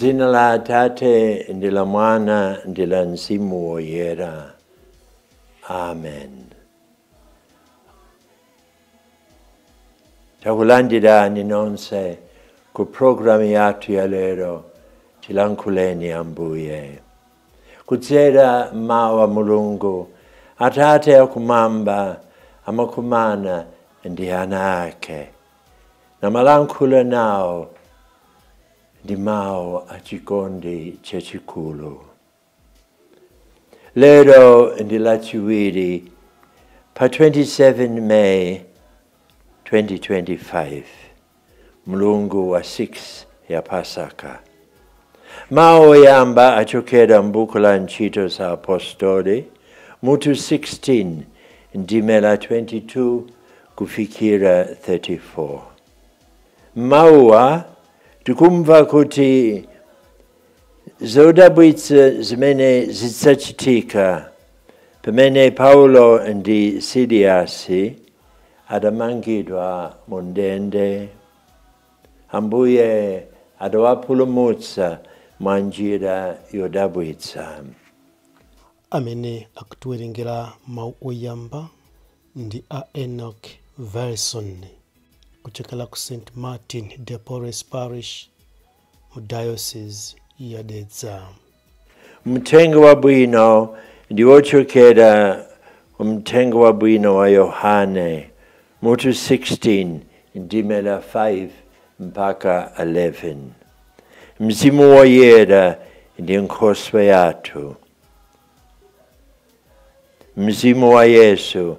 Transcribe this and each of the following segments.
Mdzina la Atate ndi la Mwana ndi la Mzimu Woyera. Amen. Takulandirani nonse ku programu yathu ya lero tilankhuleni Ambuye. Kudzera mawu a Mulungu, Atate akumwamba amakumana ndi ana ake namalankhula nawo ndi mawu achikondi chachikulu. Lero ndi lachiwiri pa 27 May 2025, mlungu wa 6 ya Pasaka. Mawu oyamba achokera m'buku la Ntchito za Apostoli, mutu 16, ndime la 22 kufikira 34. Mawuwa tikumva kuti zodabwitsa zimene zidzachitika pamene Paulo ndi Silasi adamangidwa mu ndende. Ambuye adawapulumutsa mwa njira yodabwitsa. Amene akutiwerengera mawu oyamba ndi a Enoch Verson kuchokera ku St Martin de Porres Parish mu Diocese ya Dedza. Mthenga wabwino ndi wochokera mthenga wabwino wa Yohane mutu 16 ndime la 5 mpaka 11. Mzimu Woyera ndi nkhoswe yathu. Mzimu wa Yesu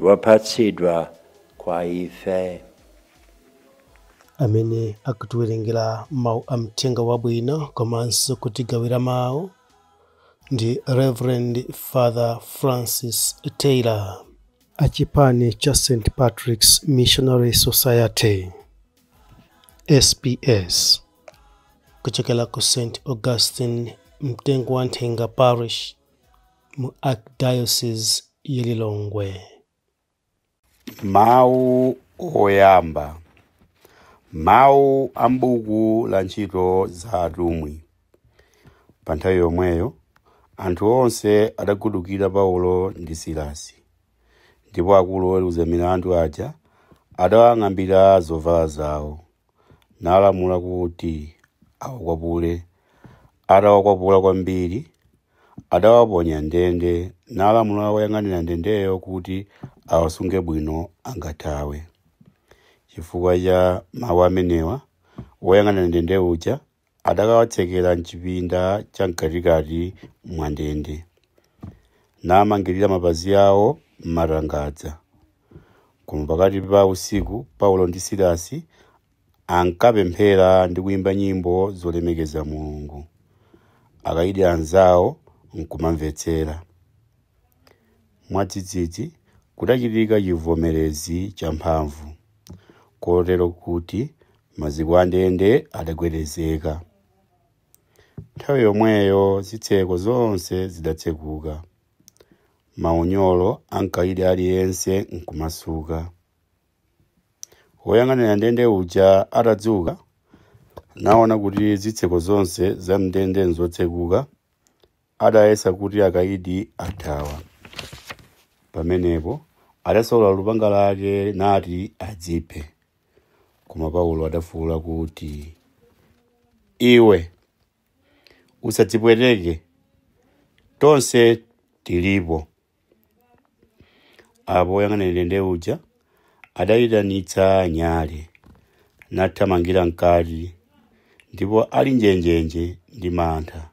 wapatsidwa kwa ife. Amene akutiwerengera mawu a mthenga wabwino komanso kutigawira mawu ndi Reverend Father Francis Taylor achipani cha St Patrick's Missionary Society SPS kuchokera ku St Augustine Mtengo wa Nthenga Parish mu Archdiocese ya Lilongwe. Mawu oyamba. Mawu a m'buku la Ntchito za Atumwi. Pa nthawi yomweyo anthu onse adagudukira Paulo ndi Silasi, ndipo akulu oweruza milandu aja adawang'ambira zovala zawo, nalamula kuti awakwapule. Atawakwapula kwambiri, adawaponya ndende, nalamula woyang'anira ndendeyo kuti awasunge bwino angathawe. Chifukwa cha mawu amenewa, woyang'anira ndende uja adakawatsekera mchipinda chamkatikati mwa ndende, namangirira mapazi awo m'matangadza. Koma pakati pa usiku Paulo ndi Silasi ankapemphera ndi kuyimba nyimbo zolemekeza Mulungu, akayidi anzawo nkumamvetsera. Mwadzidzidzi kudachitika chivomerezi champhamvu, kotero kuti maziko a ndende adagwedezeka. Nthawi yomweyo zitseko zonse zidatsekuka, maunyolo a mkayidi aliyense nkumasuka. Woyang'anira ndende uja atadzuka naona kuti zitseko zonse za mndende nzotsekuka, adayesa kuti akayidi athawa. Pamenepo adasolola lupanga lake nati adziphe. Koma Paulo adafuwula kuti, "Iwe usadzipweteke, tonse tilipo." Apo woyang'anira ndende uja adayitanitsa nyale, nathamangira mkati, ndipo ali njenjenje ndi mantha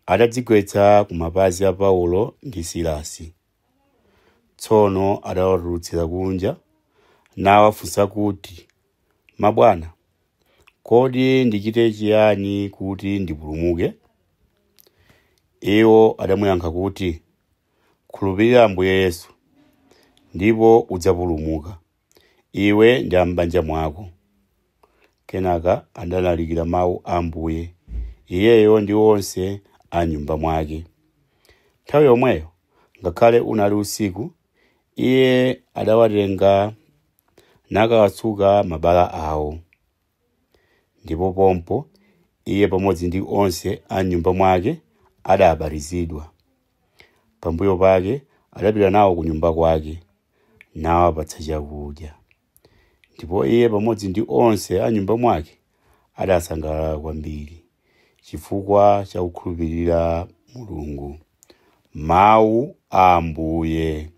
adadzigwetsa ku mapazi a Paulo ndi Silasi. Tsono adawatulutsira kunja nawafunsa kuti, "Mabwana, kodi ndichite chiyani kuti ndipulumuke?" Iwo adamuyankha kuti, "Khulupirira Ambuye Yesu, ndipo udzapulumuka, iwe ndi a m'banja mwako." Kenaka adalalikira mawu a Ambuye, iyeyo ndi onse a m'nyumba mwake. Nthawi yomweyo, ngakhale unali usiku, iye adawatenga nakawatsuka mabala awo. Ndipo pompo Iye pamodzi ndi onse a m'nyumba mwake adabatizidwa. Pambuyo pake adapita nawo ku nyumba kwake nawapatsa chakudya. Ndipo iye pamodzi ndi onse a m'nyumba mwake adasangalala kwambiri chifukwa cha kukhulupirira Mulungu. Mawu a Ambuye.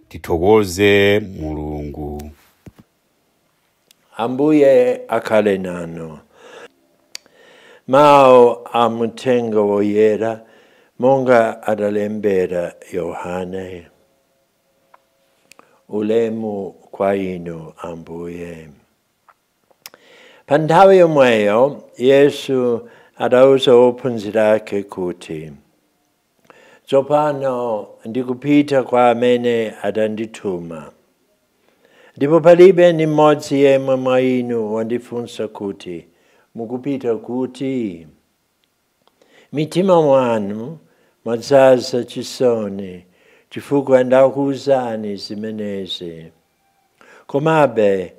Tithokoze Mulungu. Ambuye akhale nanu. Mawu a Mthenga Woyera monga adalembera Yohane. Ulemu kwa inu Ambuye. Pa nthawi yomweyo Yesu adauza ophunzira ake kuti, tsopano ndikupita kwa amene adandituma, ndipo palibe ndi mmodzi yemwe mwa inu wandifunsa kuti, mukupita kuti? Mitima mwanu mwadzaza chisoni chifukwa ndakuwuzani zimenezi. Komabe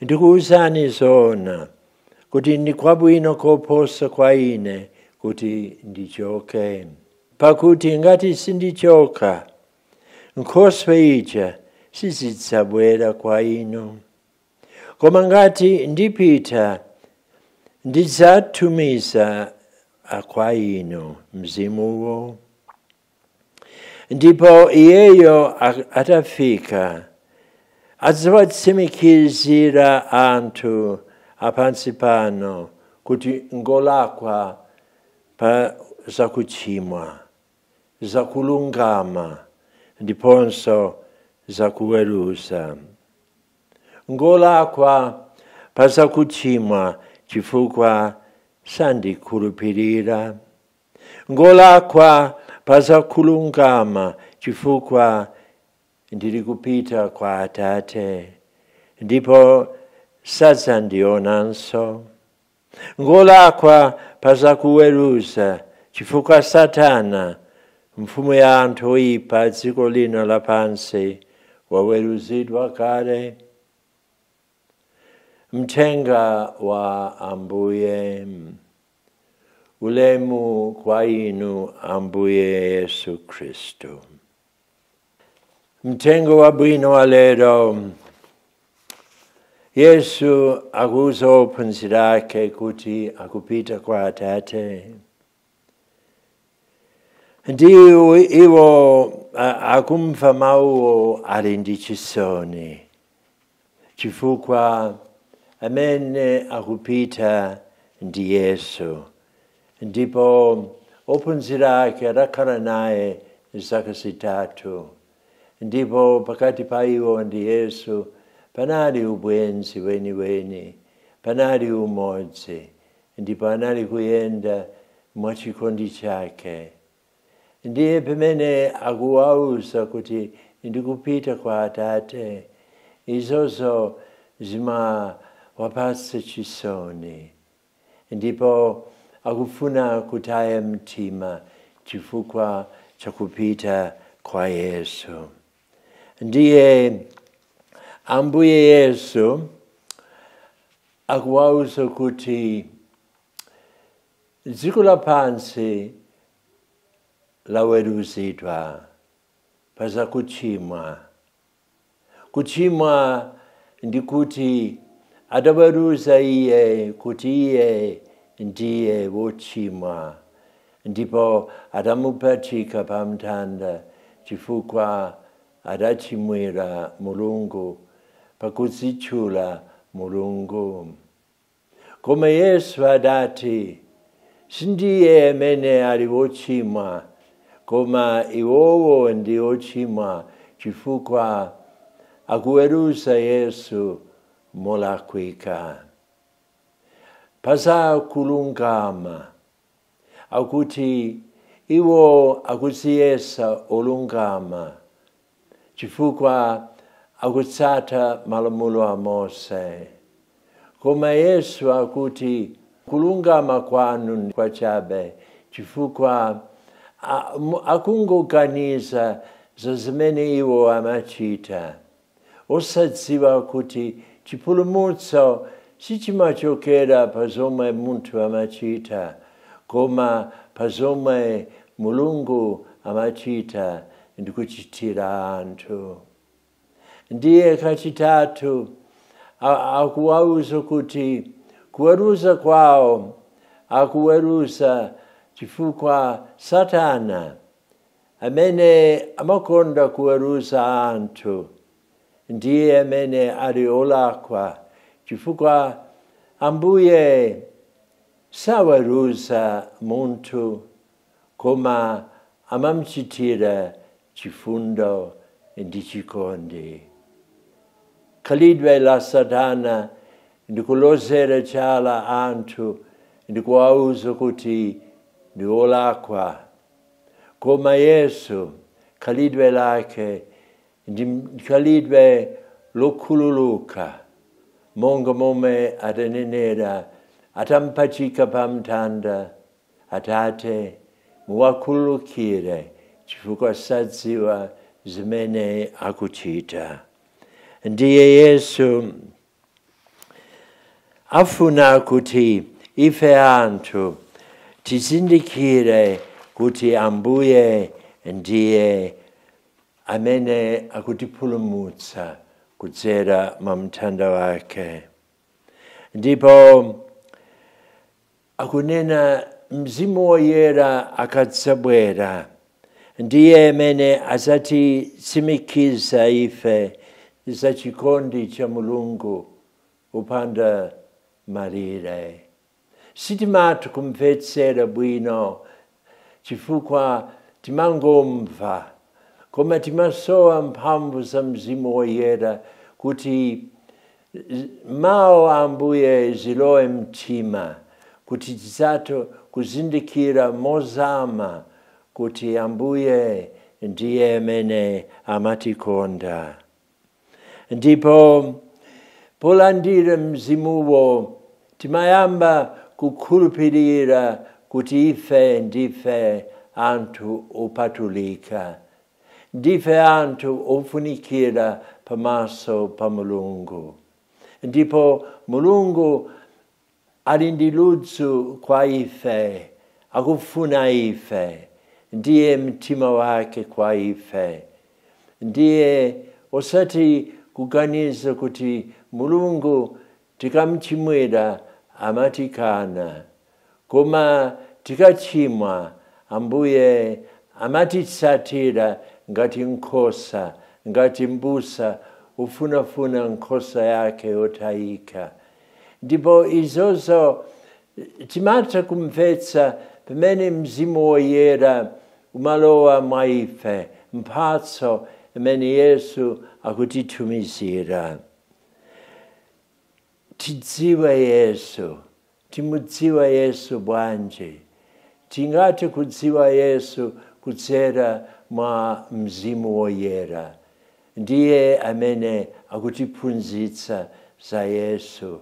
ndikuwuzani zoona kuti ndi kwabwino koposa kwa ine kuti ndichoke. Pakuti ngati sindichoka, nkhoswe ija sizidzabwera kwa inu. Koma ngati ndipita, ndidzatumiza kwa inu mzimuwo. Ndipo iyeyo atafika, adzawatsimikizira anthu apansi pano kuti ngolakwa pa zakuchimwa, zakulungama, ndiponso zakuweruza. Ngolakwa pa zakuchimwa chifukwa sandikhulupirira. Ngolakwa pa zakulungama chifukwa ndili kupita kwa Atate, ndipo sadzandionanso. Ngolakwa pa zakuweruza chifukwa Satana, mfumu ya anthu oyipa dziko lino lapansi, waweruzidwa kale. Mthenga wa Ambuye. Ulemu kwa inu Ambuye Yesu Khristu. Mthenga wabwino wa lero, Yesu akuuza ophunzira ake kuti akupita kwa Atate. Ndi iwo akumva mawuwo ali ndi chisoni, chifukwa amene akupita ndi Yesu. Ndipo ophunzira ake adakhala naye zaka 3, ndipo pakati pa iwo ndi Yesu panali ubwenzi weniweni, panali umodzi, ndipo anali kuyenda mwachikondi chake. Ndiye pamene akuwauza kuti ndikupita kwa Atate, izozo zimawapatsa chisoni, ndipo akufuna kutaya mtima chifukwa chakupita kwa Yesu. Ndiye Ambuye Yesu akuwauza kuti dziko lapansi laweruzidwa pa zakuchimwa. Kuchimwa ndikuti adaweruza iye kuti iye ndiye wochimwa, ndipo adamupachika pamtanda chifukwa adachimwira Mulungu pakudzitchula Mulungu. Koma Yesu adati, sindiye amene ali wochimwa, koma iwowo ndi ochimwa chifukwa akuweruza Yesu molakwika. Pazakulungama, akuti iwo akudziyesa olungama chifukwa akutsata malamulo a Mose. Koma Yesu akuti kulungama kwanu kwachabe chifukwa akungoganiza za zimene iwo amachita, osadziwa kuti chipulumutso sichimachokera pa zomwe munthu amachita, koma pa zomwe Mulungu amachita ndikuchitira anthu. Ndiye kachitatu akuwauza kuti kuweruza kwawo akuweruza chifukwa Satana amene amakonda kuweruza anthu ndiye amene ali olakwa, chifukwa Ambuye saweruza munthu koma amamchitira chifundo ndi chikondi. Khalidwe la Satana ndikulozera chala anthu ndikuwauza kuti ndi olakwa, koma Yesu khalidwe lake ndi khalidwe lokhululuka, monga momwe atanenera atampachika pamtanda, Atate, muwakhululukire chifukwa sadziwa zimene akuchita. Ndiye Yesu afuna kuti ife anthu tizindikire kuti Ambuye ndiye amene akutipulumutsa kudzera mwa mtanda wake. Ndipo akunena Mzimu Woyera akadzabwera ndiye amene azatitsimikiza ife za chikondi cha Mulungu upanda malire. Sitimatha kumvetsera bwino chifukwa timangomva, koma timasowa mphamvu za Mzimu Woyera kuti mawu a Ambuye zilowe mtima, kuti tizathe kuzindikira mozama kuti Ambuye ndiye amene amatikonda. Ndipo polandira Mzimuwo timayamba kukhulupirira kuti ife ndife anthu opatulika, ndife anthu ofunikira pamaso pa Mulungu. Ndipo Mulungu ali ndi ludzu kwa ife, akufuna ife, ndiye mtima wake kwa ife. Ndiye osati kuganiza kuti Mulungu tikamchimwira amatikana, koma tikachimwa Ambuye amatitsatira ngati nkhosa, ngati mbusa ufunafuna nkhosa yake yotayika. Ndipo izozo timatha kumvetsa pamene Mzimu Woyera umalowa mwa ife, mphatso imene Yesu akutitumizira. Tidziwe Yesu, timudziwe Yesu bwanji. Tingathe kudziwa Yesu kudzera mwa Mzimu Woyera. Ndiye amene akutiphunzitsa za Yesu.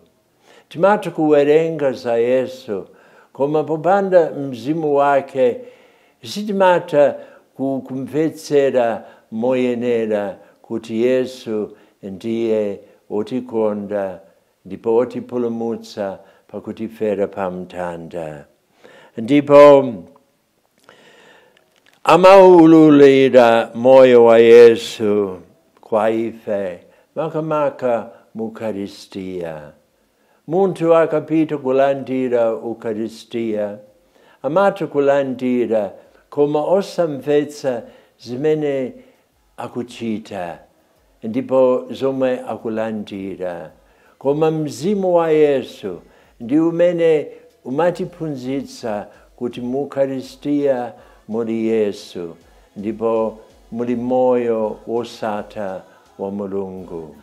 Timatha kuwerenga za Yesu, koma popanda Mzimu wake sitimatha kumvetsera moyenera kuti Yesu ndiye otikonda ndipo otipulumutsa pakutifera pamtanda. Ndipo amaululira moyo wa Yesu kwa ife makamaka mu Ukaristia. Munthu akapita kulandira Ukaristia amatha kulandira koma osamvetsa zimene akuchita ndipo zomwe akulandira. Koma Mzimu wa Yesu ndi umene umatiphunzitsa kuti mu Ukaristia muli Yesu ndipo muli moyo wosatha wa Mulungu.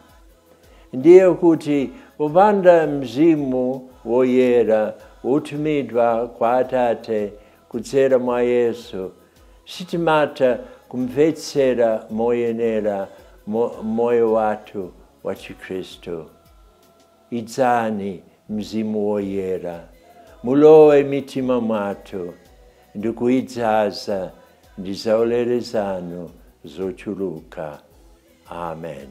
Ndiye kuti popanda Mzimu Woyera wotumidwa kwa Atate kudzera mwa Yesu, sitimatha kumvetsera moyenera moyo wathu wa Chikhristu. Idzani Mzimu Woyera, mulowe mitima mwathu ndikuidzaza ndi zaulere zanu zochuluka. Amen.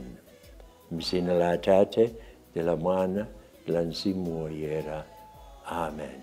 Mzina la Atate, ndi la Mwana, ndi la Mzimu Woyera. Amen.